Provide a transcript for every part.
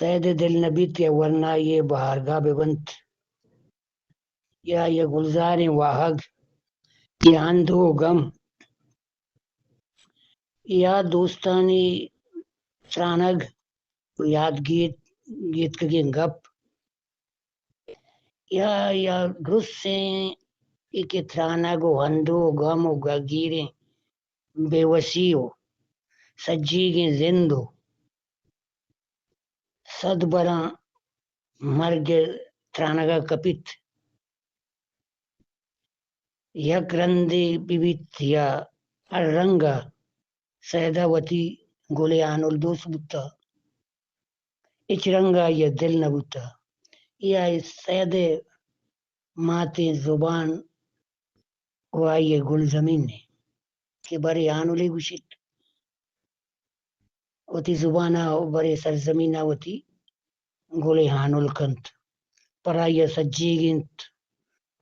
سید ءِ دل نہ بیت یا ورنایے بہارگاہ بہ بنت، یا آئی ءِ گلزاریں واہگ، یا ہند و گم، یا دوستانی ترانگ و یاد گیت، گیتکگیں گپ، یا، یا درستیں اے کہ ترانگ و ہند و گم و گہگیریں بے وسی و سجیگیں زند و صد براں مرگ ءِ ترانگ ءَ کپیت۔ یک رندے بہ بیت یا ہر رنگ ءَ سید ءَ وتی گل ءِ ہانل دوست بوتہ، ہچ رنگ ءَ آئی ءَ دل نہ بوتہ۔ اے آئی سید ءِ ماتیں زبان و آئی ءِ گلزمین ءَ کہ برے ہانلے گوشیت، وتی زبان ءَ، و برے سرزمین ءَ وتی گل ءِ ہانل کنت، پر آئی ءَ سجیگ انت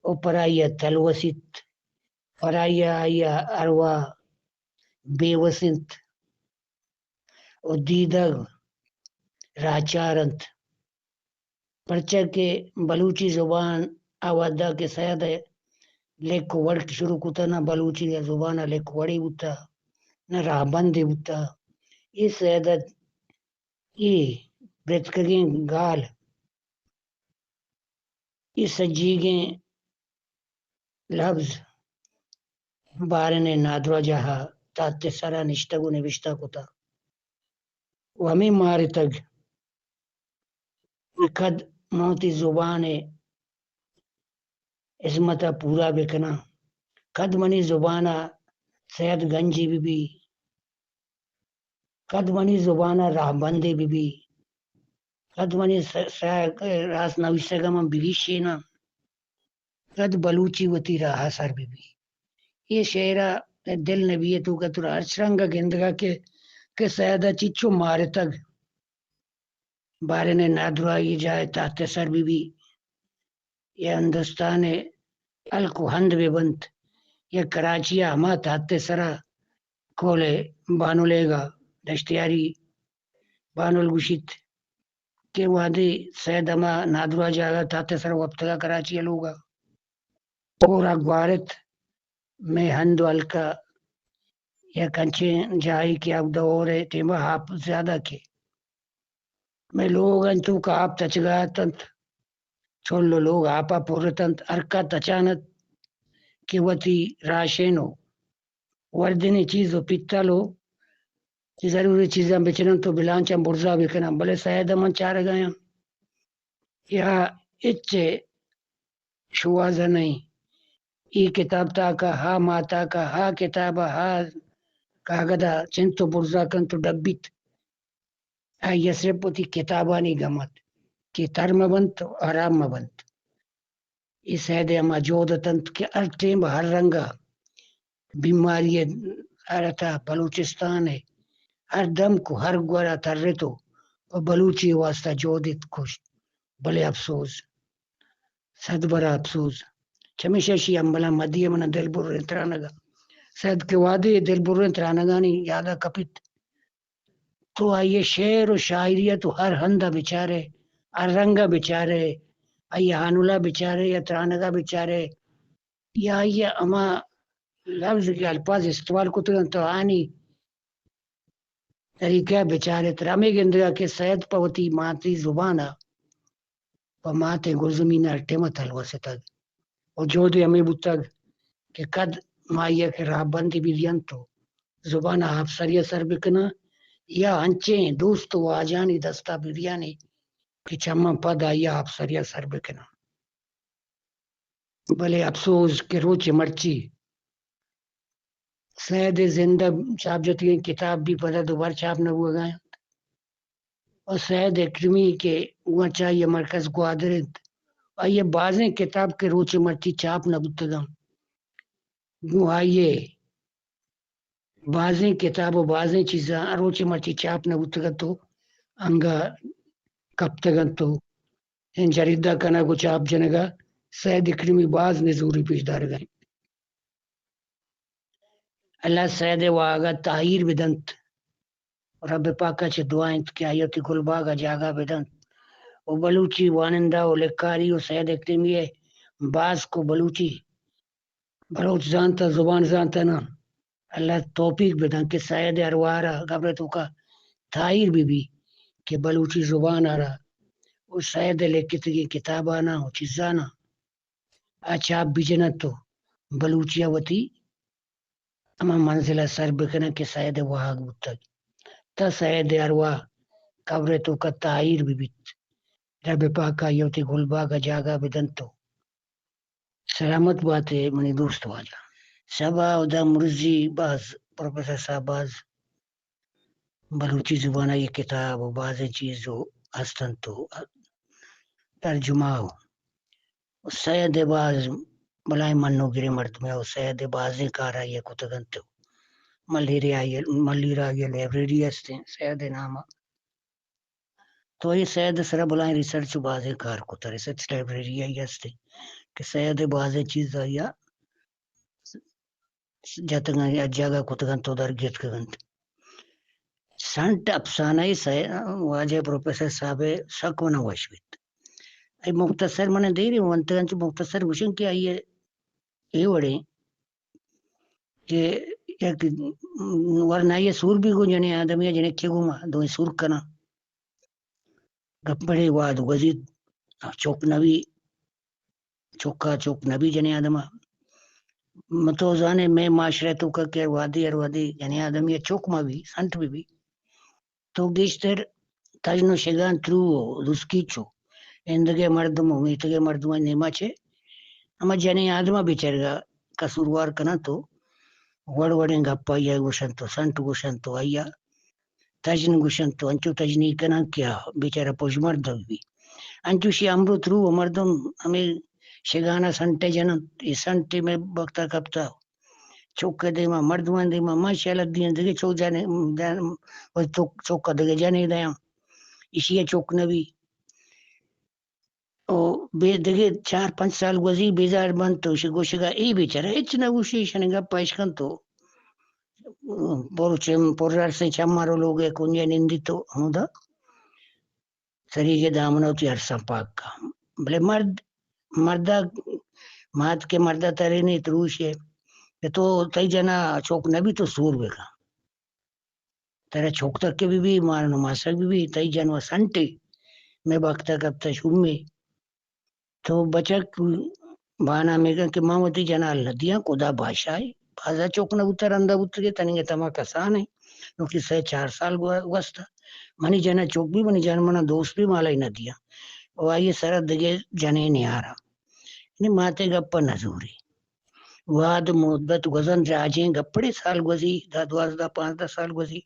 و پر آئی ءَ تلوسیت، پر آئی ءَ آئی ءِ ارواہ بے وس انت و دیدگ راہچار انت۔ پرچا کہ بلوچی زبان آ وہدا کہ سید ءَ لکھ و وڑ شروع کتہ، نہ بلوچی زبان ءَ لکھ وڑے بوتہ، نہ راہبندے بوتہ۔ اے سید ءَ اے برتکگیں گال، اے سجیگیں لبز بارن ءِ نادراہجاہ ءَ تہت ءِ سرا نشتگ و نبشتہ کتہ و ہمے مارتگ کہ کد من وتی زبان ءِ ہزمت ءَ پورا بکناں، کد منی زبان ءَ سید گنجے بہ بی، کد منی زبان ءَ راہبندے بہ بی، کد منی س-، س-، راست نویسگ ءَ من بگیشیناں، کد بلوچی وتی راہ ءَ سر بہ بی۔ اے شعر ءَ دل نبی ءِ توک ءَ تو ہرچ رنگ ءَ گندگ ءَ کہ، کہ سید ءَ چچو مارتگ، بارن ءِ نادراہی جاہ ءِ تہت ءِ سر بہ بی، یا ہندوستان ءِ ہلک و ہند بہ بنت، یا کراچی ءِ ہما تہت ءِ سرا کول ءِ بانلے گا دشتیاری بانل گوشیت کہ وہدے سید ہما نادراہ جاگہ تہت ءِ سرا وپتگا کراچی ءِ لوگا، ہورا گوارت مئے ہند و ہلک ءَ یک انچیں جاہے کہ اودا ہور ءِ ٹیما آپ زیادہ کہ مئے لوگ انت توکا آپ تچگا اتنت، چل و لوگ آپا پر اتنت، ہرکا تچان ات کہ وتی راشن و وردنی چیز و پتل و ضروری چیزاں بچننت و بلانچاں برزا بکناں، بلے سید ءَ من چارگایاں یا ہچ شوہاز ءَ نئیں۔ اے کتاب تاکا، ہا ماہ تاکا، ہا کتاب ءَ، ہا کاگد ءَ چنت و برزا کنت و ڈبیت۔ آئی ءَ صرف وتی کتابانی گم ات کہ تر مہ بنت و ہراب مہ بنت۔ اے سید ءِ ہما جہد اتنت کہ ہر ٹیم ءَ ہر رنگ ءَ بیماری ءِ حالت ءَ بلوچستان ءِ ہر دمک و ہر گور ءَ ترت و پہ بلوچی ءِ واسطہ جہد ات کشت۔ بلے افسوز، صد برا افسوز، چمیشا اشی امبلاں مدی ءَ منا دلبریں ترانگاں، سید کہ وہدے دلبریں ترانگانی یاد ءَ کپیت، تو آئی ءِ شعر و شاعری ءَ تو ہر ہند ءَ بچارئے، ہر رنگ ءَ بچارئے، آئی ءِ ہانل ءَ بچارئے یا ترانگ ءَ بچارئے، یا آئی ءِ ہما لبز کہ الفاظ استعمال کتگ انت، تو آنی طریقہ ءَ بچارئے، ترا ہمے گندگ ءَ کہ سید پہ وتی ماتی زبان ءَ، پہ مات ءِ گلزمین ءَ ہر ٹیم ءَ تلوس اتگ۔ و جہد ہمے بوتگ کہ کد ما آئی ءَ کہ راہبندے بہ دینت و زبان ءَ آپسری ءَ سر بکناں یا انچیں دوست و واجہانی دست ءَ بہ دیانے کہ چماں پد آئی ءَ آپسری ءَ سر بکناں۔ بلے افسوز کہ روچ مرچی سید ءِ زند ءَ چاپ جتگیں کتاب بھی پدا دوبر چاپ نہ بوگا انت۔ و سید اکرمی کہ گوں چہ آئی ءِ مرکز گوادر انت، آئی ءِ بازیں کتاب کہ روچ مرچی چاپ نہ بوتگ انت، گوں آئی ءِ بازیں کتاب و بازیں چیزاں روچ مرچی چاپ نہ بوتگ انت و انگا کپتگ انت و این جریدہ کنگ و چاپ جنگا سید اکرمی باز نزوری پیش دارگا انت۔ اللہ سید ءِ واہگا تاہیر بدنت۔ رب پاک ءَ چہ دعا اِنت کہ آئی ءَ وتی گلباگ ءَ جاگہ بدنت۔ و بلوچی وانندہ و لکھاری و سید اکریمی ءِ باسک و بلوچی بلوچ زانت ءُ زبان زانتاناں اللہ توفیق بدنت کہ سید ءِ ارواہ ءَ را قبر ءِ توکا تاہیر بہ بی کہ بلوچی زبان ءَ را و سید ءِ لکھتگیں کتاباناں و چیزاناں آ چاپ بجنت و بلوچی ءَ وتی ہما منزل ءَ سر بکناں کہ سید ءِ واہگ بوتگ۔ تا سید ءِ ارواہ قبر ءِ توکا تاہیر بہ بیت۔ رب پاک آئی ءَ وتی گلباگ ءَ جاگہ بدنت و سلامت بات ئے منی دوست واجہ۔ سبا ہدا مرزی باز، پروفیسر صاحب باز بلوچی زبان ءَ یک کتاب و بازیں چیز و ہست اَنت و ترجمہ و سید ءِ باز بلاہیں منوگریں مردمے و سید ءِ بازیں کار آئی ءَ کتگ اَنت و ملیر ءَ آئی ءَ، ملیر ءَ آئی ءَ لائبریری ہست اِنت سید ءِ نام ءَ۔ تو اے سید ءِ سرا بلاہیں ریسرچ و بازیں کار کتگ، ریسرچ لائبریری آئی ءَ ہست اِنت کہ سید ءِ بازیں چیز آئی ءَ جتگ اَنت یا جاگہ کتگ اَنت و در گیتکگ اَنت۔ سنٹ افسانہ ءِ سئے-، واجہ پروفیسر صاحب ءَ سک من ءَ وش بیت۔ اے مختصر من ءَ دیرے ونتگ اَنت، مختصر گوشن کہ آئی ءَ اے وڑیں کہ یک ورنائی ءَ سور بی گوں جنیں آدمی ءَ، جنکے گوں ما دوئیں سور کناں۔ گپ بڑے واد گوزیت، چک نبی، چکا چک نبی جنیں آدما۔ من تو زانے مئے معاشرہ توکا کہ ہر وادی، ہر وادی جنیں آدمی ءَ چک مہ بی، سنٹ بہ بی، تو گیشتر تژن و شگان ترو و دوسکی چو ایندگہ مردم و میتگہ مردمانی نیما چہ ہما جنیں آدما بچارگا قصوروار کناں تو وڑ وڑیں گپ آئی ءَ گوشنت و سنٹ گوشنت و آئی ءَ تژن گوشنت و انچو تژنی کناں کہ آ بیچارہ پژمردگ بی۔ انچوشی امرو ترو و مردم ہمے شگان ءَ سنٹ ءَ جننت، اے سنٹ ءَ مئے بخت ءَ کپتہ۔ چک ءِ دیما، مردمانی دیما، ما شہ لدی ایں دگہ چک جنے، جن-، وتی چک، چک ءَ دگہ جنے دیاں۔ ایشی ءَ چک نبی۔ او بے دگہ چار پنچ سال گوزی بیزار بنت تو شی گوشگا اے بیچارہ ہچ نہ گوشی، ایشانی گپ ءَ اشکنت تو پر چم، پر ارسیں چماں رو لوگ ءِ کنجے نندی تو ہمودا سریگ ءِ دامن ءَ وتی ارساں پاک کن۔ بلے مرد، مرد ءَ مات کہ مرد ءَ ترینیت روش ءَ کہ تو تئی جن ءَ چک نہ بی تو سور بکن۔ ترا چک تک بہ بی، مارن و ماسک بہ بی، تئی جن و سنٹے، مئے بخت ءَ کپتہ شومے۔ تو بچک بہانہ میگن کہ من وتی جن ءَ الّہ دیاں، خدا بادشاہ ئے۔ بازا چک نہ بوتہ، رندا بوتگے، تنیگہ تما کسان ئے۔ نوکی سئے چار سال گو-، گوستہ۔ منی جن ءَ چک بی، منی جن من ءَ دوست بی، مالا ئے نہ دیاں۔ و آئی ءِ سر ءَ دگہ جنے نیاراں۔ یعنی مات ءِ گپ ءَ نہ زوری۔ وہد مدت گوزنت، راجیں گپڑے سال گوزی، دہ دوازدہ پانزدہ سال گوزی۔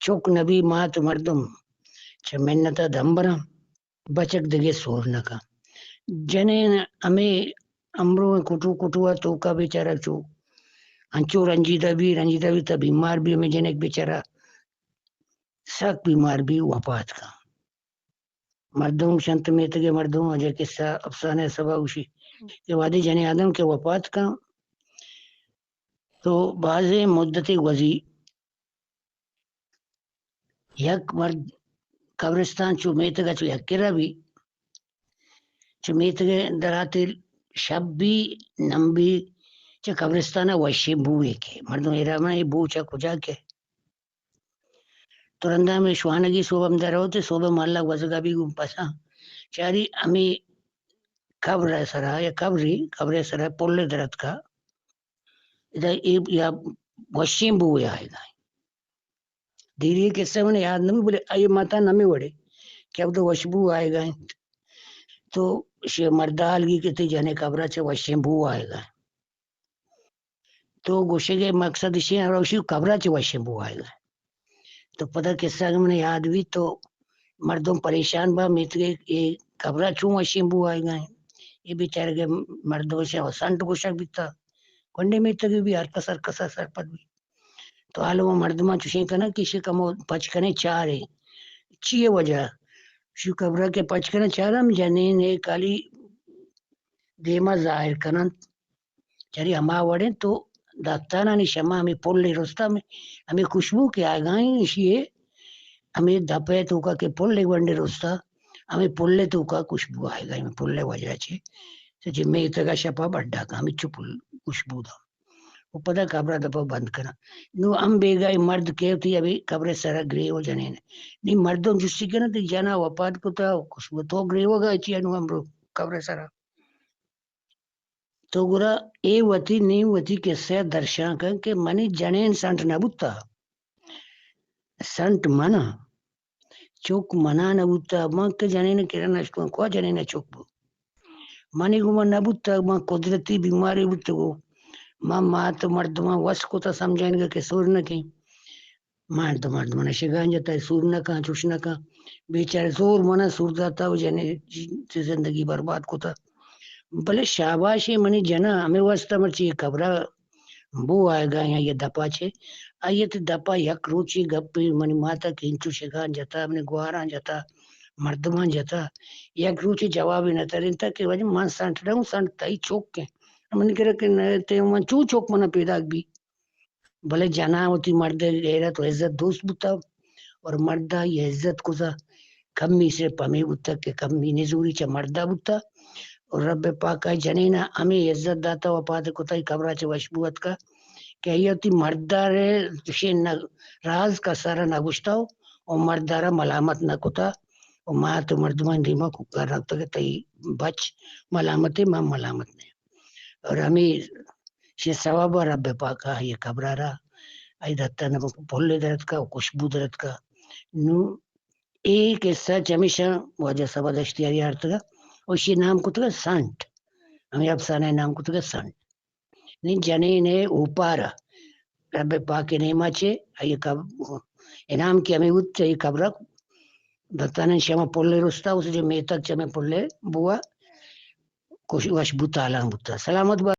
چک نبی مات مردم چہ منت ءَ دم براں۔ بچک دگہ سور نہ کن۔ جنین ہمے امرو کٹو کٹو ءَ توکا بیچارہ چو انچو رنجیدہ بی، رنجیدہ بی تہ بیمار بی، ہمے جنک بیچارہ سک بیمار بی، وپات کن۔ مردم گوشنت، میتگے مردم، اجہ قصہ افسانہ ءِ سبا گوشی کہ وہدے جنین آدم کہ وپات کن تو بازیں مدتے گوزی۔ یک مرد قبرستان چو میتگ ءَ چو یک کرا بی، چو میتگ ءَ دراتیل، شپ بی، نم بی، چہ قبرستان ءَ وشیں بوئے کہ مردم حیران اے بو چہ کجا کہ۔ تو رندا ہمے شوانگی صبح ہم در ہوتے، صبح مہلہ گوزگا بی گوں پساں چاری ہمے قبر ءِ سرا یا قبری، قبر ءِ سرا پل درتکا۔ ادا اے یا وشیں بوئے آئیگا۔ دیری قصہ من یاد نہ بی، بلے اے ماتان ہمے وڑے کہ ابدا وشبو آئیگا انت۔ تو شے مردال گی کہ تئی جنے قبرا چہ وشیں بو آئیگا۔ تو گوشگے مقصد اشی، ہر وشی قبرا چہ وشیں بو آئیگا۔ تو پدا قصہ اگہ من یاد بی تو مردم پریشان با، میتگے اے قبرا چون وشیں بو آئیگا۔ اے بیچارگے مردم شے سنٹ گوشگ بیتا۔ گونڈیں میتگے بی، ہر کس ہر کسا سرپد بی۔ تو حال وہ مردماں چوشیں کناں کہ ایشی کمو پچ کنیں چاریں۔ چی ئے وجہ؟ شو قبرا کہ پچ کناں چاراں، جنین ئے کالی دیما ظاہر کننت۔ چری ہما وڑیں تو داتانانی شما ہمے پل ئے رستا ہمے، ہمے خوشبو کہ آگاہیں ایشی ئے ہمے دپ ءِ توکا کہ پل ءِ گونڈے رستا، ہمے پل ءِ توکا خوشبو آئیگا، ہمے پل ءِ وجہ چہ، چہ میتگ ءَ شپا بڈا کا ہمے چو پل خوشبو دا۔ و پدا قبر ءِ دپا بند کنا۔ نو ہم بیگاہ مرد کہ وتی ابھی قبر ءِ سرا گریو جنین۔ نی مردم جستی کنا تئی جنا وفات کتا، خوشبو تو گریوگا چیا نو امرو قبر ءِ سرا۔ تو گڑا اے وتی نی وتی قصہ ءَ درشان کن کہ منی جنین سنٹ نہ بوتا۔ سنٹ منا، چک منا نہ بوتا۔ من کہ جنین کرا نشتوں، کوا جنین چک بو؟ منی گوما نہ بوتا، من قدرتی بیماری بوتگو۔ من مات و مردماں وس کتا سمجھائینگا کہ سور نہ کیں۔ مرد، مردماں شگان جتا، سور نہ کن، چوش نہ کن۔ بیچارے زور منا سور داتا و جنین زندگی برباد کتا۔ بلے شاباشے منی جنا، ہمے واسطہ مرچی قبرا بو آئیگا یا یہ دپا چے۔ آئی تی دپا یک روچی گپی منی ماتا کہ انچو شگان جتا، منی گواراں جتا، مردماں جتا۔ یک روچی جوابی نہ ترینتا کہ واجہ من سنٹ نہ اوں، سنٹ تئی چک ایں۔ منی کرا کہ نہ تے من چو چک منا پیداک بی۔ بلے جناں وتی مرد ءِ غیرت و عزت دوست بوتا اور مرد ءَ یہ عزت کتا۔ کمی صرف ہمے بوتا کہ کمی نزوری چہ مرد ءَ بوتا اور رب پاک ءَ جنین ءَ ہمے عزت داتا، وفات کتا، قبر ءَ چہ وشبو اتکا کہ آئی ءَ وتی مرد ءَ را چشیں نہ، راز کس ءَ را نہ گوشتا و مرد ءَ را ملامت نہ کتا و مات و مردمانی دیما کوکار نہ کتا کہ تئی بچ ملامت ایں، من ملامت نہ آں۔ اور ہمے شے سوب ءَ رب پاک ءَ آئی قبر ءَ را آئی دتان پل درتکا و خوشبو درتکا۔ نو اے قصہ چمیشاں واجہ صبا دشتیاری آرتگا و شے نام کتگا سنٹ۔ ہمے افسانہ نام کتگا سنٹ۔ نی جنین ءِ اوپار ءَ رب پاک ءِ نیما چے آئی قب-، انعام کہ ہمے بوت، آئی قبر ءَ دتان شما پل رستا، اس جو میتگ چمے پل بوا، خوش، وشبو تالان بوتا۔ سلامت با۔